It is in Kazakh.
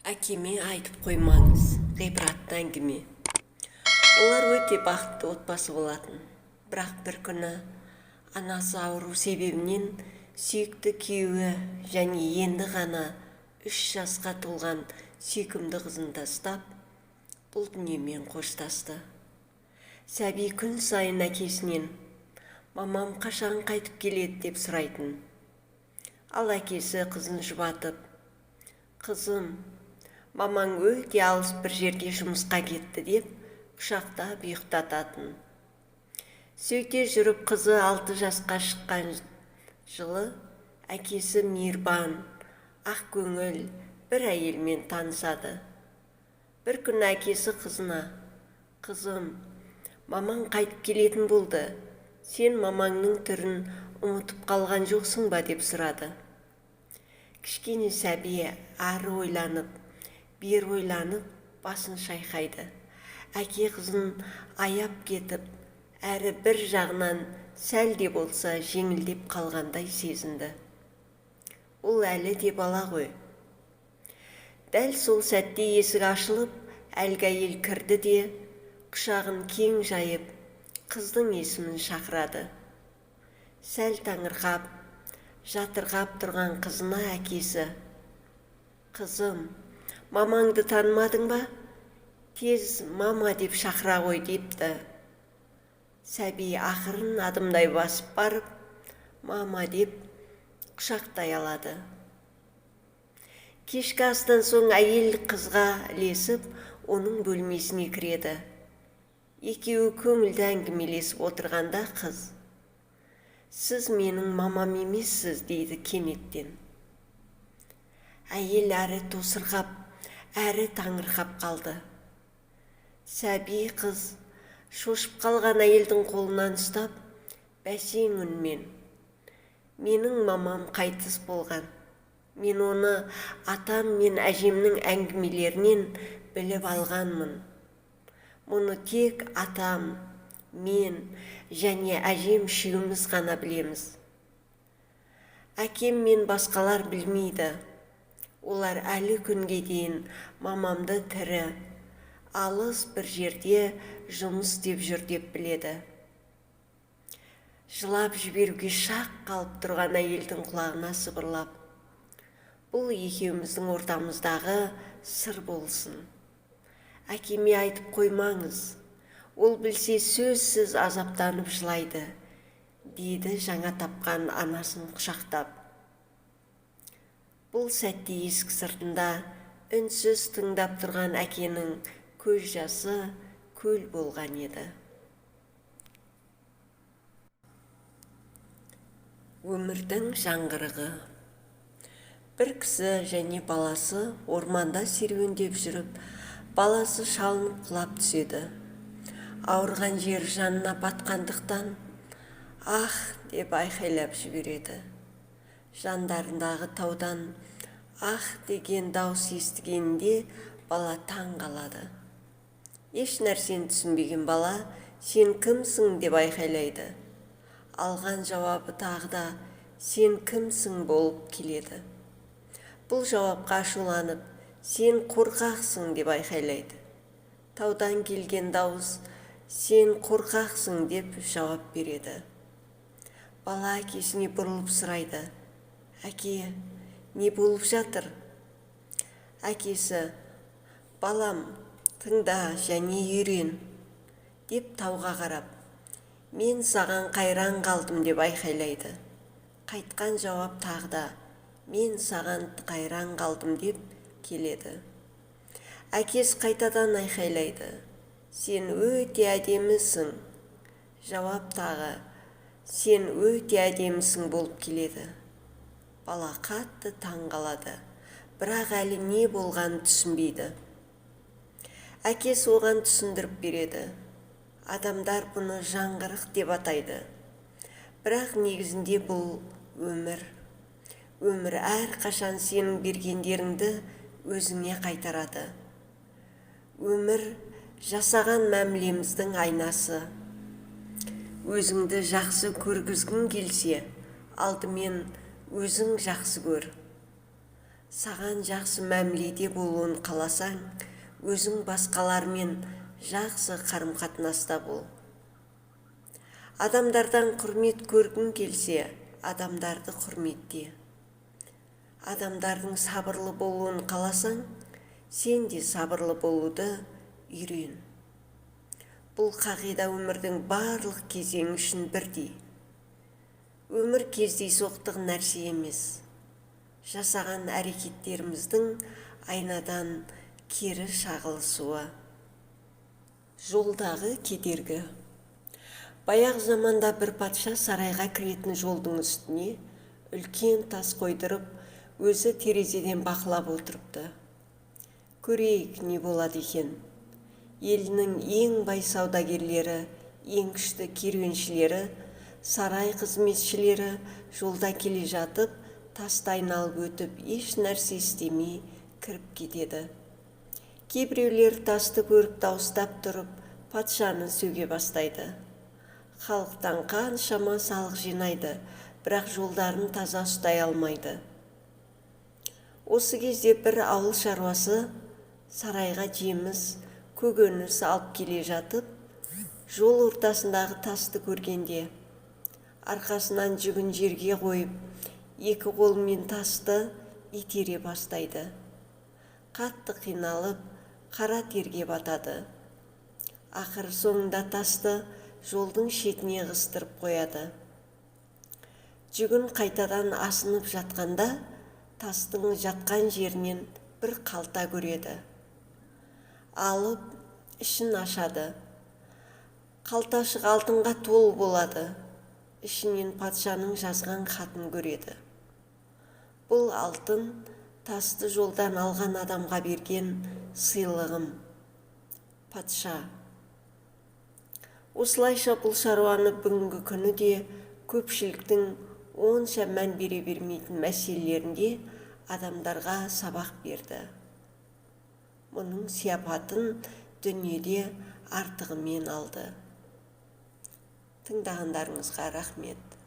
Әкеме айтып қоймаңыз. Ғибратты әңгіме. Олар өте бақытты отбасы болатын. Бірақ бір күні анасы ауру себебінен сүйікті күйеуі және енді ғана 3 жасқа толған сүйкімді қызын тастап, бұл дүниемен қоштасты. Сәби күн сайын әкесінен: «Мамам қашан қайтып келеді?» – деп сұрайтын. Ал әкесі қызын жұбатып: «Қызым, мамаң өте алыс бір жерге жұмысқа кетті», – деп құшақтап ұйықтататын. Сөйте жүріп, қызы 6 жасқа шыққан жылы әкесі мейірбан, ақкөңіл бір әйелмен танысады. Бір күні әкесі қызына: «Қызым, мамаң қайтып келетін болды. Сен мамаңның түрін ұмытып қалған жоқсың ба?» – деп сұрады. Кішкене сәби ары ойланып, бері ойланып, басын шайқайды. Әке қызын аяп кетіп, әрі бір жағынан сәл де болса жеңілдеп қалғандай сезінді. Ол әлі де бала ғой. Дәл сол сәтте есік ашылып, әлгі әйел кірді де, құшағын кең жайып, қыздың есімін шақырады. Сәл таңырқап, жатырқап тұрған қызына әкесі: «Қызым, мамаңды танымадың ба? Тез мама деп шақыра ғой», – депті. Сәби ақырын адымдай басып барып, «Мама» деп құшақтай алады. Кешкі астан соң әйел қызға ілесіп, оның бөлмесіне кіреді. Екеуі көңілді әңгімелесіп отырғанда қыз: «Сіз менің мамам емессіз», – дейді кенеттен. Әйел әрі тосырқап, әрі таңырқап қалды. Сәби қыз шошып қалған әйелдің қолынан ұстап, бәсең үнмен: «Менің мамам қайтыс болған. Мен оны атам мен әжемнің әңгімелерінен біліп алғанмын. Мұны тек атам, мен және әжем үшеуміз ғана білеміз. Әкем мен басқалар білмейді. Олар әлі күнге дейін мамамды тірі, алыс бір жерде жұмыс істеп жүр деп біледі». Жылап жіберуге шақ қалып тұрған әйелдің құлағына сыбырлап: «Бұл екеуміздің ортамыздағы сыр болсын. Әкеме айтып қоймаңыз. Ол білсе, сөзсіз азаптанып жылайды», – деді жаңа тапқан анасын құшақтап. Бұл сәтте есік сыртында үнсіз тыңдап тұрған әкенің көз жасы көл болған еді. Өмірдің жаңғырығы. Бір кісі және баласы орманда серуендеп жүріп, баласы шалынып құлап түседі. Ауырған жері жанына батқандықтан, «Ах!» деп айқайлап жібереді. Жандарындағы таудан «Ах!» деген дауыс естігенінде бала таң қалады. Еш нәрсені түсінбеген бала: «Сен кімсің?» – деп айқайлайды. Алған жауабы тағы да «Сен кімсің?» болып келеді. Бұл жауапқа ашуланып: «Сен қорқақсың!» – деп айқайлайды. Таудан келген дауыс: «Сен қорқақсың!» – деп жауап береді. Бала әкесіне бұрылып сұрайды: «Әке, не болып жатыр?» Әкесі: «Балам, тыңда және үйрен», – деп, тауға қарап: «Мен саған қайран қалдым!» – деп айқайлайды. Қайтқан жауап тағы да «Мен саған қайран қалдым» деп келеді. Әкесі қайтадан айқайлайды: «Сен өте әдемісің!» Жауап тағы «Сен өте әдемісің» болып келеді. Бала қатты таң қалады, бірақ әлі не болғанын түсінбейді. Әкесі оған түсіндіріп береді: «Адамдар бұны жаңғырық деп атайды, бірақ негізінде бұл өмір. Өмір әрқашан сенің бергендеріңді өзіңе қайтарады. Өмір – жасаған мәмілеміздің айнасы. Өзіңді жақсы көргізгің келсе, алдымен өзің жақсы көр». Саған жақсы мәміледе болуын қаласаң, өзің басқалармен жақсы қарым-қатынаста бол. Адамдардан құрмет көргің келсе, адамдарды құрметте. Адамдардың сабырлы болуын қаласаң, сен де сабырлы болуды үйрен. Бұл қағида өмірдің барлық кезеңі үшін бірдей. Өмір кездейсоқтық нәрсе емес. Жасаған әрекеттеріміздің айнадан кері шағылысуы. Жолдағы кедергі. Баяғы заманда бір патша сарайға кіретін жолдың үстіне үлкен тас қойдырып, өзі терезеден бақылап отырыпты. Көрейік, не болады екен. Елінің ең бай саудагерлері, ең күшті керуеншілері, сарай қызметшілері жолда келе жатып, тасты айналып өтіп, еш нәрсе істемей кіріп кетеді. Кейбіреулер тасты көріп, дауыстап тұрып, патшаны сөге бастайды. Халықтан қаншама салық жинайды, бірақ жолдарын таза ұстай алмайды. Осы кезде бір ауыл шаруасы сарайға жеміс, көкөніс алып келе жатып, жол ортасындағы тасты көргенде, арқасынан жүгін жерге қойып, екі қолымен тасты итере бастайды. Қатты қиналып, қара терге батады. Ақыры соңында тасты жолдың шетіне қыстырып қояды. Жүгін қайтадан асынып жатқанда, тастың жатқан жерінен бір қалта көреді. Алып, ішін ашады. Қалташық алтынға толы болады. Ішінен патшаның жазған хатын көреді. Бұл алтын тасты жолдан алған адамға берген сыйлығым, патша. Осылайша, бұл шаруаны бүгінгі күні де көпшіліктің онша мән бере бермейтін мәселелерінде адамдарға сабақ берді. Мұның сияпатын дүниеде артығымен алды. Тыңдағандарыңызға рахмет.